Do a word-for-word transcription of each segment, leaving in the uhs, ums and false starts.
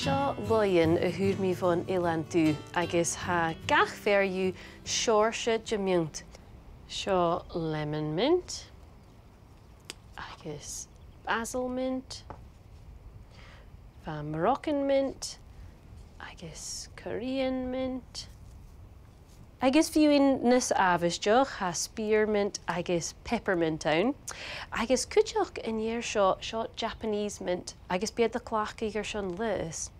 Seo luibhean a fhuair mi bhon eilean dubh, agus tha gach fear dhiubh seòrsa de miontach. Seo lemon mint, agus basil mint, bha Moroccan mint, agus Korean mint. Agus bhon fheadhainn nas àbhaisteach, tha spearmint agus peppermint ann. Agus cuideachd an fhear seo, seo Japanese mint, agus bidh iad a' cleachdadh airson leigheas.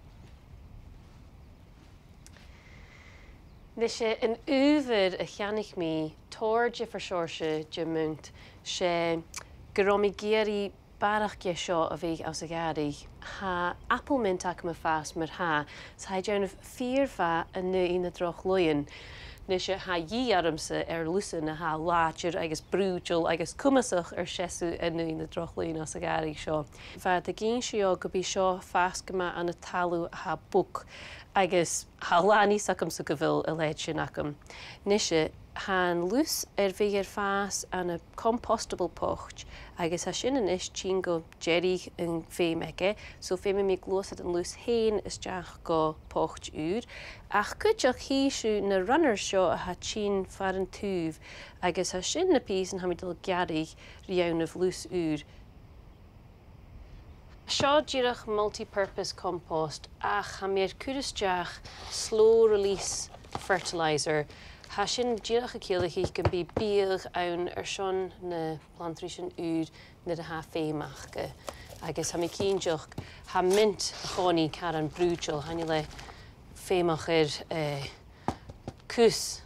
Nise, an uair a cheannaich mi tòrr diofar sheòrsa de mhiontach, 's e gun robh mi ag iarraidh barrachd dhe seo a bhith anns a' ghàrradh. Tha apple mint agam a' fàs mar-thà, 's tha e a' dèanamh fìor mhath an aghaidh na droch luibhean. Nise, tha dhìth ormsa air lusan a tha làidir agus brùideil agus cumasach air seasamh an aghaidh na droch luibhean anns a' ghàrradh seo. Bha iad ag innse dhomh gum bi seo a' fàs gu math ann an talamh a tha bog, agus tha làn fhios agamsa gu bheil a leithid sin agam. Nise, tha an lus air a bhith air fàs ann an compostable poit, agus tha sin a-nis a' tighinn gu deireadh an fheum aige, so feumaidh mi gluasad an lus fhèin a-steach gu poit ùr. Ach cuideachd chì sibh na runners seo a tha a' tighinn far an taobh, agus tha sin na pìosan a tha mi a' dol a ghearradh ri dhèanamh lus ùr. Seo dìreach multi-purpose compost, ach tha mi air cur a-steach slow release fertilizer. Tha sin dìreach a' ciallachadh gum bi biadh ann airson na planntrais ùr nuair a tha feum aca. Agus tha mi cinnteach, tha mint a' chòmhnaidh caran brùideil, chan eil e feumach air, eh, cus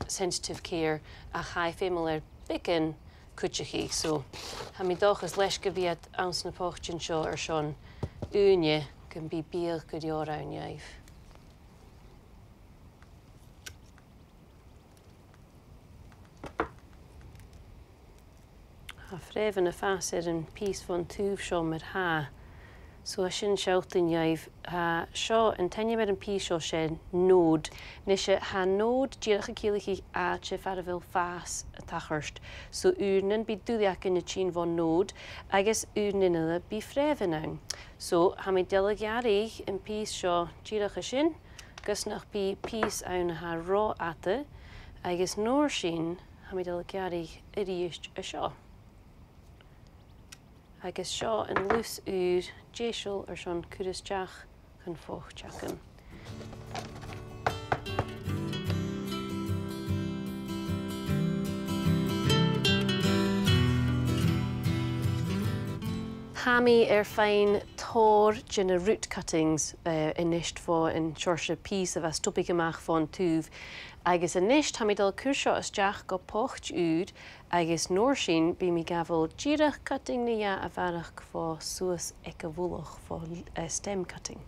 sensitive care, ach tha e feumail air beagan cuideachaidh. So, tha mi an dòchas leis gu bheil iad anns na poitean seo airson ùine, gum bi biadh gu leòr ann dhaibh. Tha freumhan a' fàs air a' phìos bhon taobh seo mar-thà. So tha sin a' sealltainn dhuibh, tha seo, an t-ainm air a' phìos seo, 's e node. Nise, tha node dìreach a' ciallachadh àite far a bheil fàs a' tachairt. So uaireannan bidh duilleagan a' tighinn bhon node, agus uaireannan eile bidh freumhan ann. So tha mi a' dol a ghearradh a' phìos seo dìreach an sin, gus nach bi pìos ann a tha ro fhada, agus an uair sin tha mi a' dol a ghearradh a-rithist an seo. Agus seo an lus ùr deiseil airson cur a-steach dhan phoit agam. Tha mi air faighinn tòrr de na root cuttings, eh, a-nis bho an seòrsa pìos a bha stobadh a-mach bhon taobh. Agus a-nis tha mi a' dol a chur seo a-steach gu poit ùr, agus an uair sin bidh mi a' gabhail dìreach cutting no dhà a bharrachd bho suas aig a' mhullach bho, eh, stem cutting.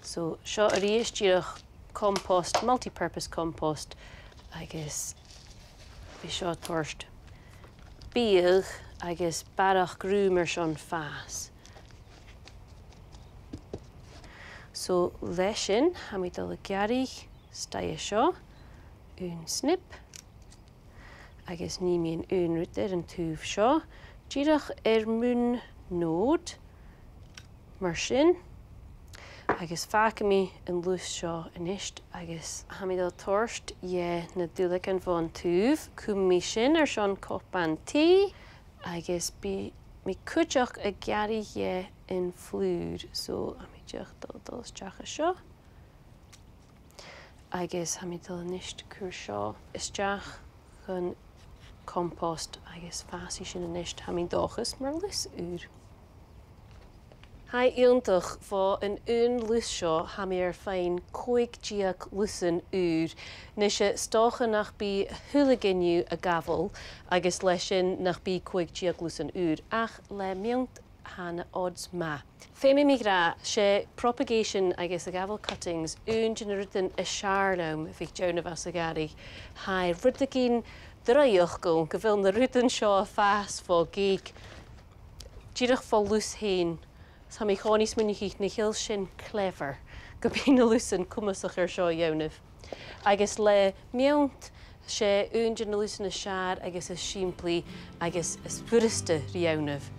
So seo a-rithist dìreach compost, multi-purpose compost, agus bidh seo a' toirt biadh agus barrachd rùm airson fàs. So leis sin, tha mi a' dol a ghearradh a-staigh an seo aon snip, agus nì mi an aon rud air an taobh seo, dìreach air muin node, mar sin, agus fàgaidh mi an lus seo a-nis, agus tha mi a' dol a thoirt dheth na duilleagan bhon taobh, cumaidh mi sin airson cupan tì, agus bidh mi cuideachd a' gearradh dheth an flùr, so tha mi dìreach a' dol, dol a-steach an seo. Agus tha mi a' dol a-nis a chur seo a-steach dhan compost agus fàsaidh sin a-nis, tha mi an dòchas, mar lus ùr. Tha e iongantach, bhon aon lus seo tha mi air faighinn còig deug lusan ùr. Nise, 's dòcha nach bi a h-uile duine a' gabhail, agus leis sin nach bi còig deug lusan ùr, ach le miont tha na odds math. Feumaidh mi ràdh, 's e propagation agus a' gabhail cuttings aon de na rudan as fheàrr leam a bhith a' dèanamh anns a' ghàrradh. Tha e rudeigin draoidheachdail gu bheil na rudan seo a' fàs bho gheug, dìreach fo lus fhèin. Tha mi an-còmhnaidh a' smaoineachadh nach eil sin clever, gum bi na lusan comasach air seo a dhèanamh. Agus le miont, 's e aon de na lusan as fheàrr agus as sìmplidh agus as furasta ri dhèanamh.